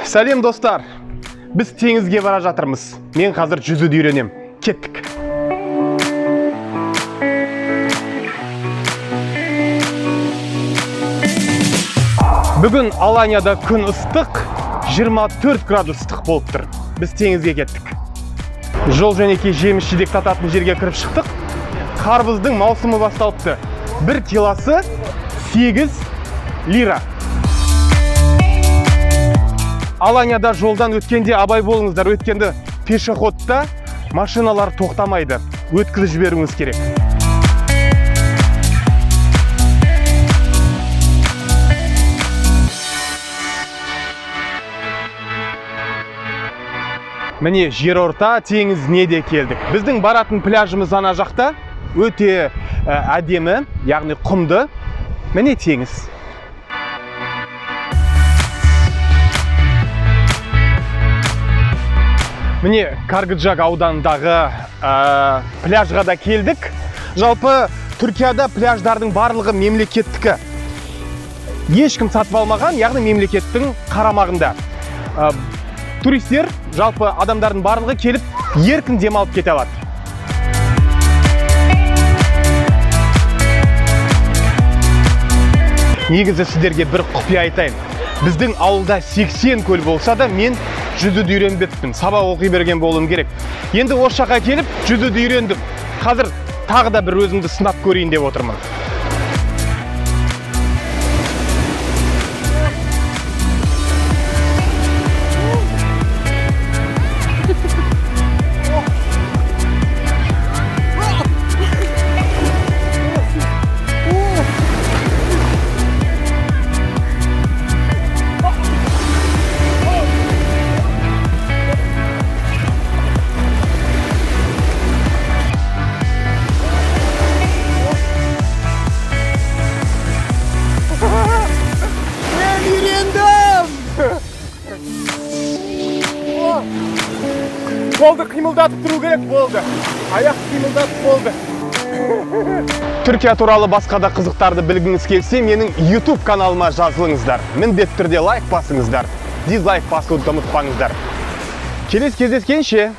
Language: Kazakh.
Сәлем, достар! Біз теңізге бара жатырмыз. Мен қазір жүзуді үйренем. Кеттік. Бүгін Аланияда күн ыстық, 24 градус ыстық болып тұр. Біз теңізге кеттік. Жол жөнекей жеміс жидек сататын жерге кіріп шықтық. Қарбыздың маусымы басталыпты. Бір килосы 8 лира. Аланияда жолдан өткенде абай болыңыздар. Өткенде пешеходта машиналар тоқтамайды. Өткізіп жіберуіңіз керек. Міне, Жерорта теңізіне де келдік. Біздің баратын пляжымыз ана жақта. Өте әдемі, яғни құмды. Міне теңіз. Міне Каргыджак ауданындағы пляжға да келдік. Жалпы Түркияда пляждардың барлығы мемлекеттікі. Ешкім сатып алмаған, яғни мемлекеттің қарамағында. Туристер, жалпы адамдардың барлығы келіп, еркін демалып кете алады. Негізі сіздерге бір құпия айтайын. Біздің ауылда 80 көл болса да, мен жүзуді үйренбеппін. Сабақ оқи берген болуым керек. Енді осы жаққа келіп, жүзуді үйрендім. Қазір тағы да бір өзімді сынап көрейін деп отырмын. Қолды қимылдатып тұру керек болды. Аяқ қимылдатып болды. Түркия туралы басқа да қызықтарды білгіңіз келсе, менің YouTube каналыма жазылыңыздар. Міндетті түрде лайк басыңыздар. Дизлайк басуды ұмытпаңыздар. Келесі кездескенше.